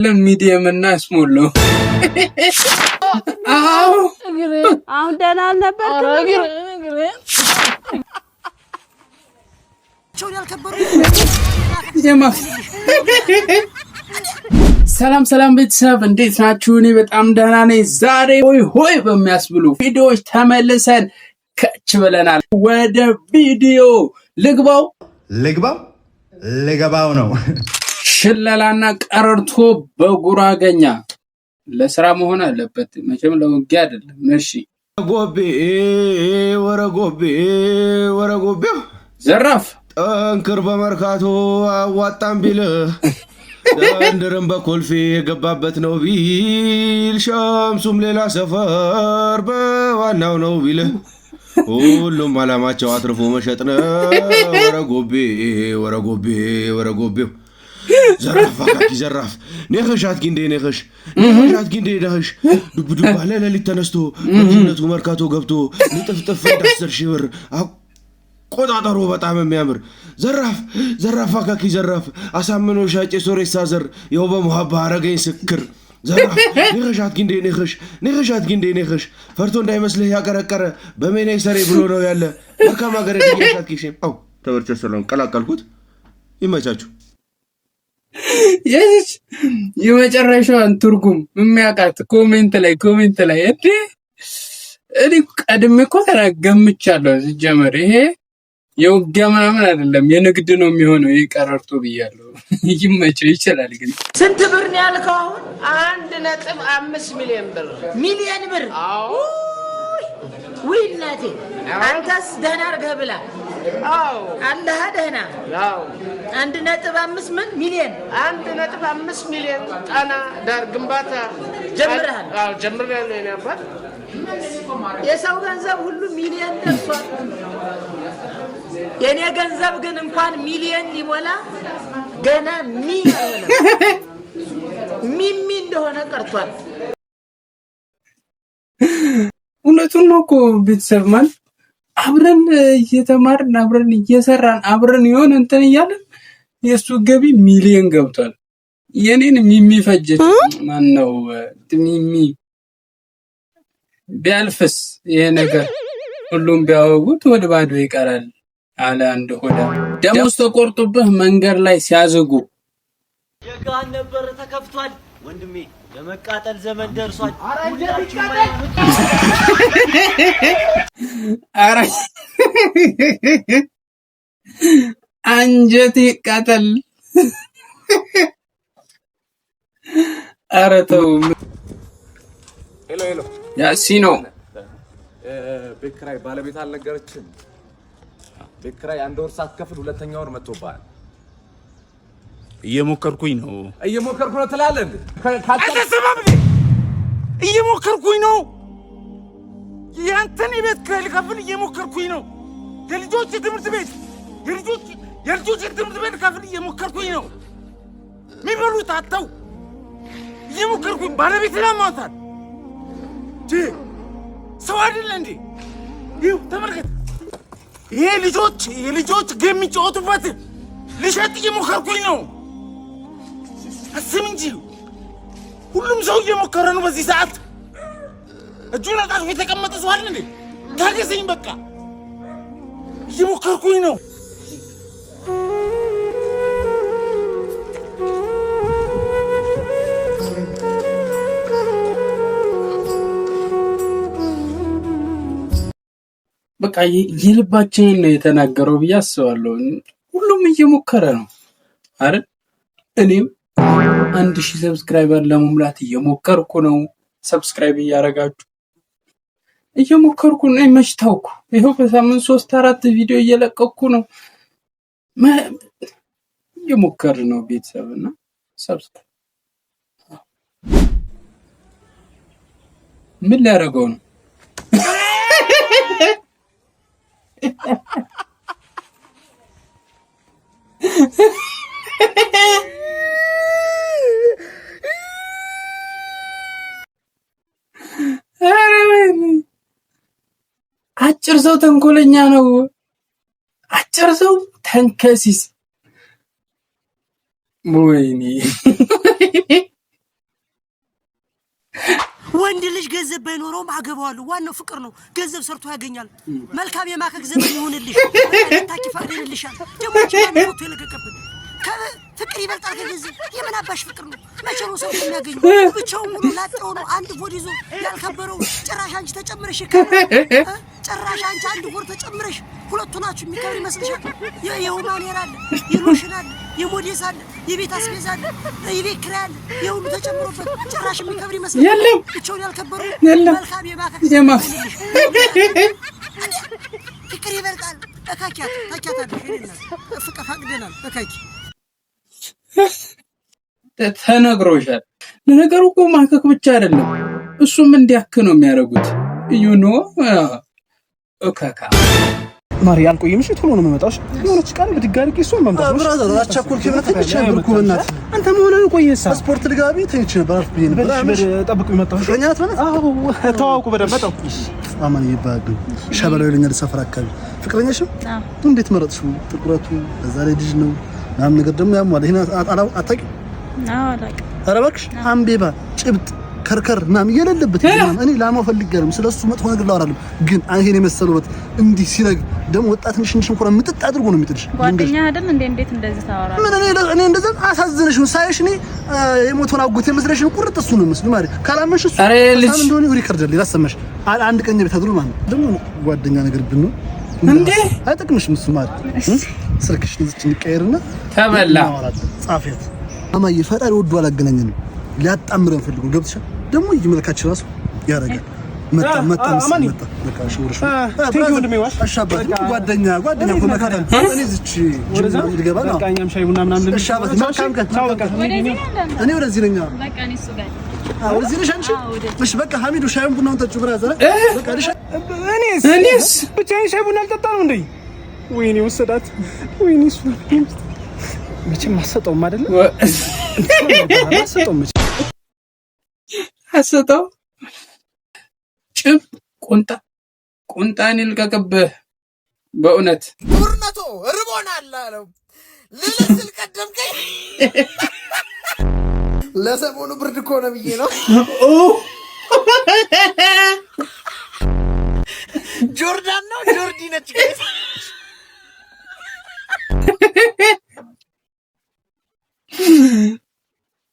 Medium እና small ነው። አዎ። አሁን ደህና አልነበርክም? ሰላም ሰላም ቤተሰብ፣ እንዴት ናችሁ? እኔ በጣም ደህና ነኝ። ዛሬ ሆይ ሆይ በሚያስብሉ ቪዲዮዎች ተመልሰን ከች ብለናል። ወደ ቪዲዮ ልግባው። ልግባው፣ ልገባው ነው። ሽለላና ቀረርቶ በጉራገኛ ለስራ መሆን አለበት መቼም፣ ለውጊያ አይደለም። እሺ። ጎቤ ወረ ጎቤ ወረ ጎቤው። ዘራፍ። ጠንክር በመርካቶ አዋጣም ቢል፣ ደንድርም በኮልፌ የገባበት ነው ቢል፣ ሸምሱም ሌላ ሰፈር በዋናው ነው ቢል፣ ሁሉም አላማቸው አትርፎ መሸጥ ነው። ወረ ጎቤ ወረ ጎቤ ወረ ጎቤው፣ ዘራፍ አካኪ ዘራፍ፣ ኔኸሽ አትጊ እንዴ ኔኸሽ፣ ኔኸሽ አትጊ እንዴ ነኸሽ፣ ዱብ ዱብ አለ ሌሊት ተነስቶ በልጅነቱ መርካቶ ገብቶ ንጥፍጥፍ እንደ 10,000 ብር አቆጣጠሩ በጣም የሚያምር። ዘራፍ ዘራፍ አካኪ ዘራፍ፣ አሳምኖ ሻጭ ሶሬሳ ዘር ይኸው በሙሀባ አረገኝ ስክር። ዘራፍ፣ ኔኸሽ አትጊ እንዴ ኔኸሽ፣ ኔኸሽ አትጊ እንዴ ኔኸሽ፣ ፈርቶ እንዳይመስልህ ያቀረቀረ በሜኔ ሰሬ ብሎ ነው ያለ መልካም ሀገር አትጊ። አው ተበርቸ ሰላም ቀላቀልኩት። ይመቻችሁ። የዚች የመጨረሻዋን ትርጉም የሚያውቃት comment ላይ፣ comment ላይ። እንዴ፣ እኔ ቀድሜ እኮ ገምቻለሁ። ሲጀመር ይሄ የውጊያ ምናምን አይደለም፣ የንግድ ነው የሚሆነው። ይሄ ቀረርቶ ብያለሁ። ይመቸው ይችላል ግን። ስንት ብር ነው ያልከው አሁን? 1.5 ሚሊዮን ብር። ሚሊየን ብር? አዎ። ውይ እናቴ፣ አንተስ ደህና አድርገህ ብላ። አዎ። አለህ ደህና። አዎ። 1.5 ምን ሚሊየን? 1.5 ሚሊዮን ጣና ዳር ግንባታ። ጀምረሃል? አዎ፣ ጀምሬያለሁ የኔ አባት። የሰው ገንዘብ ሁሉ ሚሊየን ደርሷል። የእኔ ገንዘብ ግን እንኳን ሚሊየን ሊሞላ ገና ሚ አልሆነም። ሚሚ እንደሆነ ቀርቷል። እውነቱን ነው እኮ ቤተሰብ፣ ማለት አብረን እየተማርን፣ አብረን እየሰራን፣ አብረን የሆነ እንትን እያለን የእሱ ገቢ ሚሊየን ገብቷል። የኔን ሚሚ ፈጀች። ማን ነው ሚሚ? ቢያልፍስ ይሄ ነገር ሁሉም ቢያወጉት ወደ ባዶ ይቀራል አለ አንድ ሆዳ። ደሞዝ ተቆርጦብህ መንገድ ላይ ሲያዝጉ። የገሃነም በር ተከፍቷል ወንድሜ፣ የመቃጠል ዘመን ደርሷል። ኧረ አንጀት ይቃጠል። ኧረ ተው። Hello hello። ያሲኖ። ቤት ኪራይ ባለቤት አልነገረችም። ቤት ኪራይ አንድ ወር ሳትከፍል ሁለተኛ ወር መጥቶብሃል። እየሞከርኩኝ ነው። እየሞከርኩ ነው ትላለህ እንዴ? አልተሰማም እንዴ? እየሞከርኩኝ ነው። ያንተን የቤት ኪራይ ልከፍል እየሞከርኩኝ ነው። የልጆች ትምህርት ቤት፣ የልጆች ትምህርት ቤት ልከፍል እየሞከርኩኝ ነው። የሚበሉት አጥተው እየሞከርኩኝ፣ ባለቤት ላሟታል። ሰው አይደለ እንዴ? ይኸው ተመልከት። ይሄ ልጆች የልጆች game የሚጫወቱበት ልሸጥ እየሞከርኩኝ ነው። አስብ እንጂ፣ ሁሉም ሰው እየሞከረ ነው። በዚህ ሰዓት እጁን አጣጥፎ የተቀመጠ ሰው አለ እንዴ? ታገሰኝ፣ በቃ እየሞከርኩኝ ነው። በቃ የልባችንን ነው የተናገረው ብዬ አስባለሁ። ሁሉም እየሞከረ ነው አይደል? እኔም 1,000 subscriber ለመሙላት እየሞከርኩ ነው። Subscribe እያደረጋችሁ እየሞከርኩ ነው። መች ታውኩ? ይኸው በሳምንት ሶስት አራት ቪዲዮ እየለቀኩ ነው። እየሞከር ነው ቤተሰብ እና subscribe። ምን ሊያደርገው ነው? ኧረ ወይኔ! አጭር ሰው ተንኮለኛ ነው። አጭር ሰው ተንከሲስ። ወይኔ! ወንድ ልጅ ገንዘብ ባይኖረውም አገባዋለሁ። ዋናው ፍቅር ነው። ገንዘብ ሰርቶ ያገኛል። መልካም የማከክ ዘመን ይሁንልሽ። ታኪ ፈቅደንልሻል። ደግሞ አንቺ ማን ፎቶ የለቀቀብን? ፍቅር ይበልጣል ከገንዘብ። የምን አባሽ ፍቅር ነው? መቼ ነው ሰው የሚያገኘው? ብቻውን ሙሉ ላጤው ነው አንድ ሆድ ይዞ ያልከበረው። ጭራሽ አንቺ ተጨምረሽ ይከብራል። ጭራሽ አንቺ አንድ ሆድ ተጨምረሽ ሁለቱ ናችሁ የሚከብር ይመስልሻል? የ human hair አለ፣ የሎሽን አለ፣ የሞዴስ አለ፣ የቤት አስቤዛ አለ፣ የቤት ኪራይ አለ። የሁሉ ተጨምሮበት ጭራሽ የሚከብር ይመስልሻል? የለም። ብቻውን ያልከበረው። የለም። መልካም የማከክ የማ- ፍቅር ይበልጣል። እካኪያት ታኪያታለሽ። የእኔ እናት ፍቅር ፈቅደናል። እካኪ። ተነግሮሻል። ለነገሩ እኮ ማከክ ብቻ አይደለም፣ እሱም እንዲያክ ነው የሚያደርጉት። You know እከካ። ማሪ፣ አልቆይም። እሺ፣ ቶሎ ነው የምመጣው። እሺ፣ የሆነች ቃል ብድግ አድርጌ እሷን መምጣት ነው። Brother፣ አስቸኮልክ። ብለህ ተኝቼ ነበር እኮ በእናትህ። አንተ መሆንህን ቆየሳ። ስፖርት ልጋቢ ተኝቼ ነበር፣ አርፍ ብዬ ነበር። በል ጠብቁኝ፣ መጣሁ። ፍቅረኛ ናት ማለት? አዎ፣ ተዋውቁ በደንብ፣ መጣሁ። አማን ይባላል። ሸበላው ይሉኛል ሰፈር አካባቢ። ፍቅረኛሽም እንዴት መረጥሽው? ጥቁረቱ፣ በዛ ላይ ልጅ ነው ምናምን ነገር ደግሞ ያሟል። ይሄን አታውቂም? ኧረ እባክሽ፣ አምቤባ ጭብጥ ከርከር ምናምን የሌለበት ምናምን። እኔ ላማው ፈልጌ አይደለም፣ ስለሱ መጥፎ ነገር ላወራለም፣ ግን ይሄን የመሰለ ውበት እንዲህ ሲረግ ደግሞ ወጣት ትንሽ ትንሽ እንኳን ምጥጥ አድርጎ ነው የሚጥልሽ። ጓደኛ አይደል እንዴ? እንዴት እንደዚህ ታወራለህ? ምን እኔ እንደዛ አሳዝነሽ ነው ሳይሽ፣ እኔ የሞተውን አጎቴ መስለሽ ነው። ቁርጥ እሱ ነው መስሉ ማለት ካላመንሽ እሱ ኧረ ልጅ ሳም እንደሆነ record አለ ላሰማሽ። አንድ ቀን ቤት አድሮ ማለት ደግሞ ጓደኛ ነገር ብንሆን እንዴ አይጠቅምሽም እሱ ማለት። ስልክሽን እዚች እንቀየርና ተበላ። እናወራለን። ጻፊያት አማዬ፣ ፈጣሪ ወዶ አላገናኘንም። ሊያጣምረን ፈልጎ ገብቶሻል። ደግሞ መልካችን ራሱ ያደርጋል። መጣ መጣ መሰለኝ መጣ። በቃ እሺ፣ ወርሽ Thank you ወንድሜ ዋሽ። እሺ አባት፣ ጓደኛ ጓደኛ እኮ መከታ። እኔ እዚች ወደዛ ልገባ ነው። በቃ እኛም ሻይ ቡና ምናምን ልንል። እሺ አባት፣ መልካም ቀን። ቻው፣ በቃ። ወደዚህ ነው እንደ እኔ ወደዚህ ነኝ። አዎ። በቃ እኔ እሱ ጋር ነኝ። አዎ፣ ወደዚህ ነሽ አንቺ? እሺ በቃ ሐሚዱ፣ ሻዩን ቡናውን ጠጪው brother። በቃ ልሽ እኔስ እኔስ ብቻዬን ሻይ ቡና አልጠጣ ነው እንዴ? ወይኔ ወሰዳት። ወይኔ እሱ መቼም አሰጠውም አይደለ? አሰጠውም መቼም። አሰጠው ጭብ ቁንጣ ቁንጣን ይልቀቅብህ በእውነት። ቡርነቶ ርቦናል አለው። ልልህ ስል ቀደምከኝ። ለሰሞኑ ብርድ እኮ ነው ብዬ ነው። ጆርዳን ነው ጆርዲ ነች። Guys።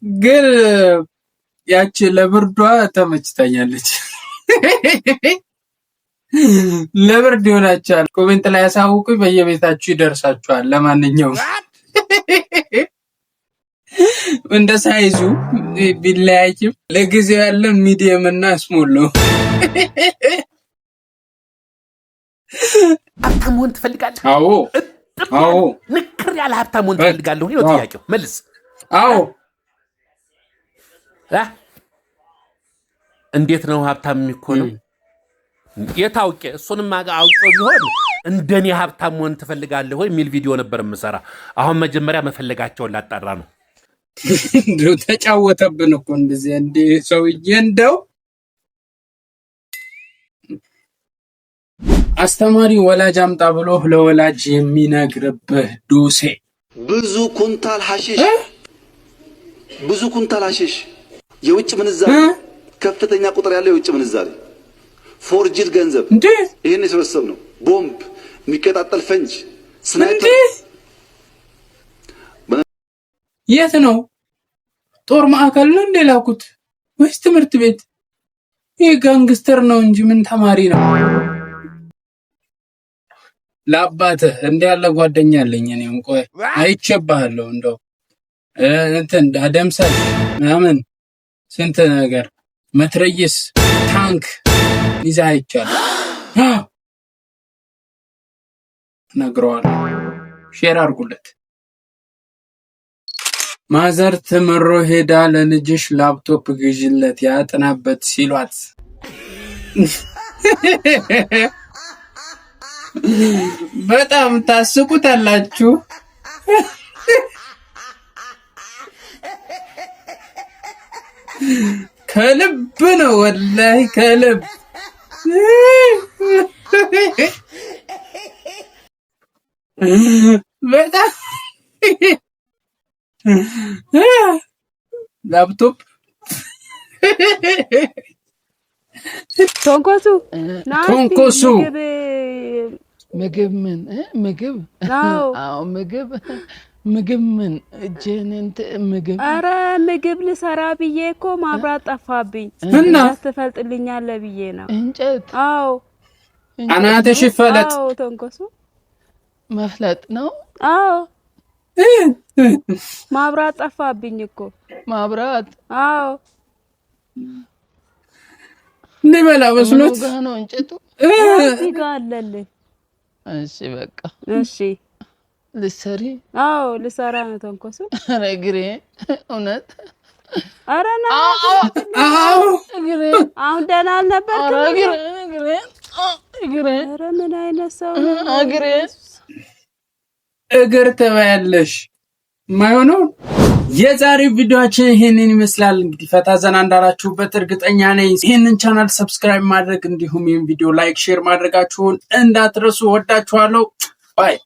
ግን ያቺ ለብርዷ ተመችታኛለች። ለብርድ ይሆናችኋል። Comment ላይ ያሳውቁኝ፣ በየቤታችሁ ይደርሳችኋል። ለማንኛውም እንደ size ኡ ቢለያይም ለጊዜው ያለን medium እና small ነው። ሀብታም መሆን ትፈልጋለህ? አዎ አዎ። ንክር ያለ ሀብታም መሆን ትፈልጋለህ ወይ ነው ጥያቄው። መልስ። አዎ። እ? እንዴት ነው ሀብታም የሚኮነው? የት አውቄ? እሱንም አውቄው ቢሆን እንደኔ ሀብታም መሆን ትፈልጋለህ ወይ የሚል ቪዲዮ ነበር የምሰራ። አሁን መጀመሪያ መፈለጋቸውን ላጣራ ነው። እንደው ተጫወተብን እኮ እንደዚህ እንደ ሰውዬ። እንደው አስተማሪ ወላጅ አምጣ ብሎ ለወላጅ የሚነግርብህ ዱሴ። ብዙ ኩንታል ሐሺሽ፣ ብዙ ኩንታል ሐሺሽ፣ የውጭ ምንዛሬ፣ ከፍተኛ ቁጥር ያለው የውጭ ምንዛሬ፣ forged ገንዘብ፣ ይህን የሰበሰብ ነው። ቦምብ፣ የሚቀጣጠል ፈንጅ፣ sniper። የት ነው? ጦር ማዕከል ነው እንደ ላኩት ወይስ ትምህርት ቤት? ይህ gangster ነው እንጂ ምን ተማሪ ነው? ለአባትህ እንዲህ ያለ ጓደኛ አለኝ። እኔም ቆይ አይቼብሃለሁ። እንደው እንትን ደምሰል ምናምን ስንት ነገር መትረየስ ታንክ ይዘህ አይቻለሁ። እነግረዋለሁ። Share አድርጉለት። Mother ትምሮ ሄዳ ለልጅሽ ላፕቶፕ ግዢለት ያጥናበት ሲሏት፣ በጣም ታስቁታላችሁ። ከልብ ነው ወላሂ ከልብ። በጣም ላፕቶፕ። ተንኮሱ ና እስቲ። ተንኮሱ። ምግብ። ምግብ ምን ምግብ? አዎ። አዎ፣ ምግብ ምግብ ምን እጄን እንትን ምግብ። ኧረ ምግብ ልሰራ ብዬ እኮ ማብራት ጠፋብኝ። እና? እንጨት ትፈልጥልኛለህ ብዬ ነው። እንጨት? አዎ። አናትሽ ይፈለጥ። አዎ ተንኮሱ። መፍለጥ ነው? አዎ፣ ማብራት ጠፋብኝ እኮ። ማብራት? አዎ። ሊበላ መስሎት። ምኑ ጋ ነው እንጨቱ? እዚህ ጋር አለልህ። እሺ በቃ። እሺ። ልትሰሪ? አዎ፣ ልሰራ ነው ተንኮሱ። ኧረ እግሬ እውነት። ኧረ ና። አዎ። እግሬ። አሁን ደህና አልነበርክም? ኧረ እግሬ፣ እግሬ፣ እግሬ። ኧረ ምን አይነት ሰው ነው? እግሬ። እግር ትበያለሽ የማይሆነው። የዛሬው ቪዲዮአችን ይህንን ይመስላል። እንግዲህ ፈታ ዘና እንዳላችሁበት እርግጠኛ ነኝ። ይህንን channel subscribe ማድረግ እንዲሁም ይህን ቪዲዮ like፣ share ማድረጋችሁን እንዳትረሱ። ወዳችኋለሁ። Bye.